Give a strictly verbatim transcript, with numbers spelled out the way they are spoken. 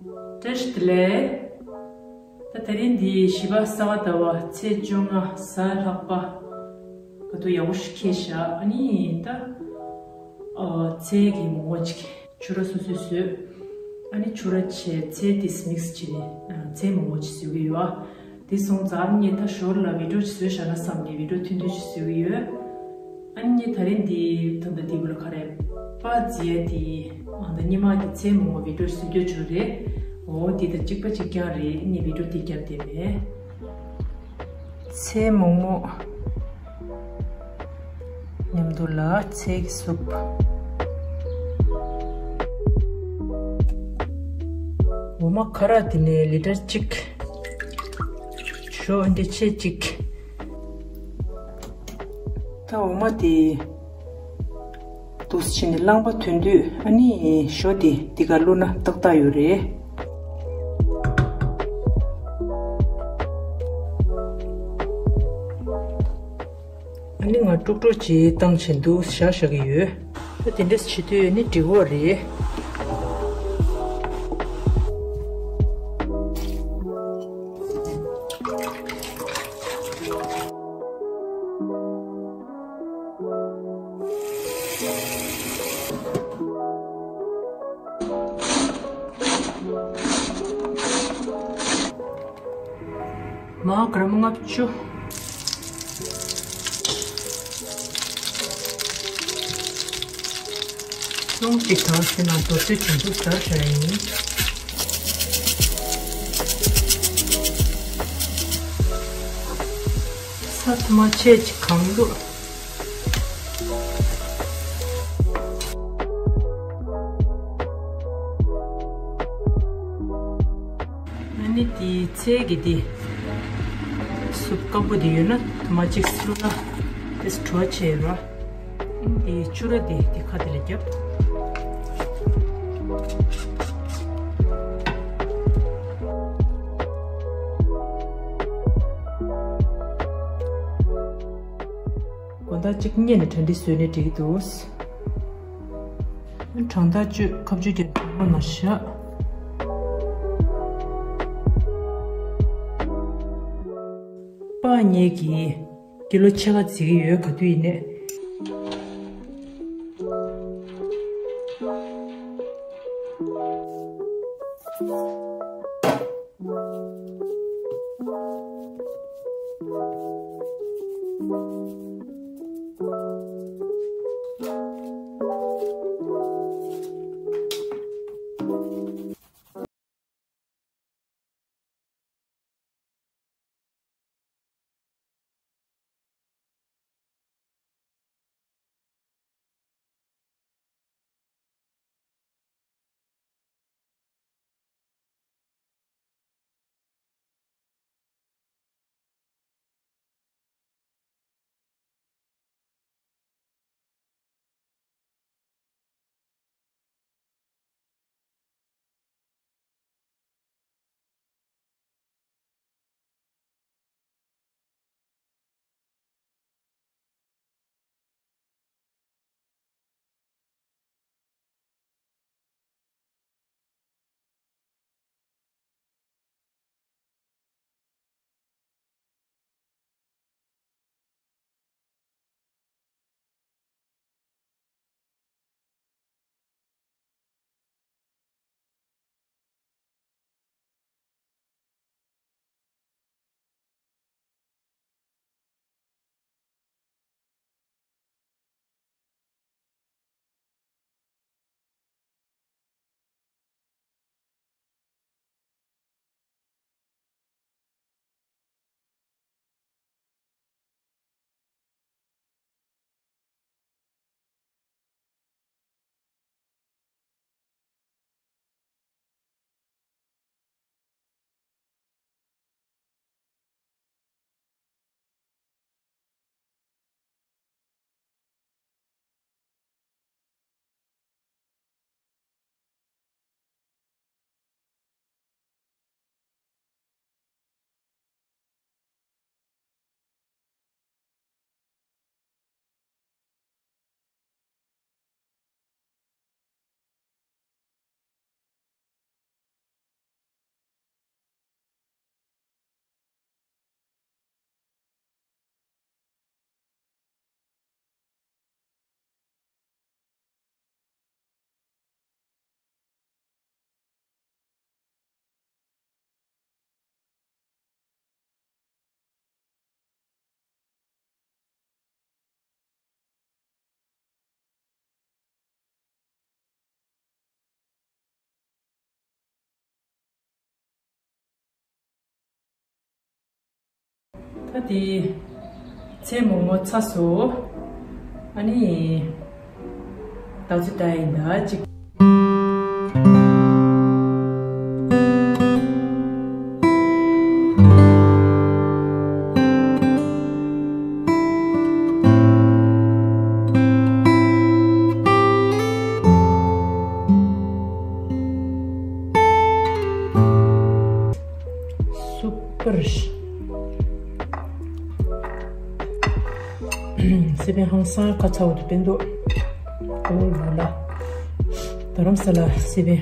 བཀྲ་ཤིས་བདེ་ལེགས། ད་དེ་རིང་འདི་བཞི་པ་གསར་པ་ཟླ་བ་ཚེས་བཅོ་ལྔ་གཟའ་ལྷག་པ། ག་དུས་ཡག་པོ་ཞིག་འཁེལ་བཞག་ཨ་ནི་ད། ཨ་ཚལ་གྱི་མོག་མོག་ཅིག་ཕྱུར་ར་སོ་སོས་བཟོས། ཨ་ནི་ཕྱུར་ར་བྱས་ཚལ་དེ་མིག་སི་བྱས་ནས་ཨ་ཚལ་མོག་མོག་ཅིག་བཟོ་གི་ཡོད། དེ་སོང་ཙང་ངས་ད་ཞོར་ལ་བི་ཌིའོ་ཅིག་བཟོས་བཞག་ན་བསམ་ནས་བི་ཌིའོ་ཐུང་ཐུང་ཅིག་བཟོ་གི་ཡོད། ཨ་ནི་ངས་ད་རིང་འདི་ད་ལྟ་འདི་བུ་ལ་ག་རེ། པ་རྫི་ཡ་དེ། ཨ་ད་སྙེ་མ་གི་ཚལ་མོག་མོག་བི་ཌིའོ་ཅིག་བཟོ་རྒྱུ་བྱུང་རེད། འོ་འདི་དང་གཅིག་པ་གཅིག་རྐྱང་རེད། ངས་བི་ཌིའོ་འདི་བརྒྱབ་བསྡད་མེད། ཚལ་མོག་མོག་མཉམ་དུ་ལ་ཚལ་གྱི་སུབ། འོ་མ་ཁ་རག་དེ་ནས་ལི་ཊར་གཅིག་ཞོ་འདི་ཕྱེད་གཅིག་ད་འོ་མ་དེ། འདུག་སེ་བྱས་ནས་རླངས་པ་ཐོན་དུས་ཨ་ནི་ཞོ་དེ་འདི་གར་བླུགས་ན་ཏག་ཏག་ཡོད་རེད། ཨ་ནི་ང་དཀྲུག་དཀྲུག་ཅིག་བཏང་བྱས་འདུག་བཞག་བཞག་གི་ཡོད། ད་དེ་འདྲས་བྱེད་དུས་ནི་འགྲིག་གི་རེད། མར་གྲམ་ལྔ་བཅུ། ཅུང་ཅིག་དྭངས་ཟིན་ན་རྡོ་རྩེ་ཆུང་ཆུང་ཟ་བྱ་ཡིན། ས་ཐོག་མ་ཆེ་ཅིག་གང་འདུག་ཨ་ནི་དེའི་ཚལ་གྱི་དེ། སུབ་སྐམ་པོ་དེ་ཡོད་ན་ཐུར་མ་གཅིག་བསྲུབས་ན་དེ་བྲོ་བ་ཆེ་ར། དེའི་ཕྱུར་ར་དེ་དེ་ཁ་དེ་ལ་བརྒྱབ། དགོང་དག་གཅིག་བསྙལ་ནས་གྲ་སྒྲིག་བཟོས་ནས་འགྲིག་གི་འདུག་གྲང་ཐག་གཅོད་ཁ་གཅོད་ཀྱི་གྲང་མོ་ན་བཞག་པ་ངེད་ཀྱིས་ཀི་ལོ་ཕྱེད་ཀ་བརྩི་གི་ཡོད། ག་དུས་ཡིན་ནས། ད་དེ་ཚལ་མོག་མོག་ཚ་སོ། ཨ་ནི་ད་ཚོད་ད་ཡིན་ད་ཅིག་སུ་པར། སི་པན་ཧང་སང་ཁ་ཚ་བོ་དུ་བསྟན་འདུག་ཨོ་ལ་ལ། རྡ་རམ་ས་ལ་སི་པན།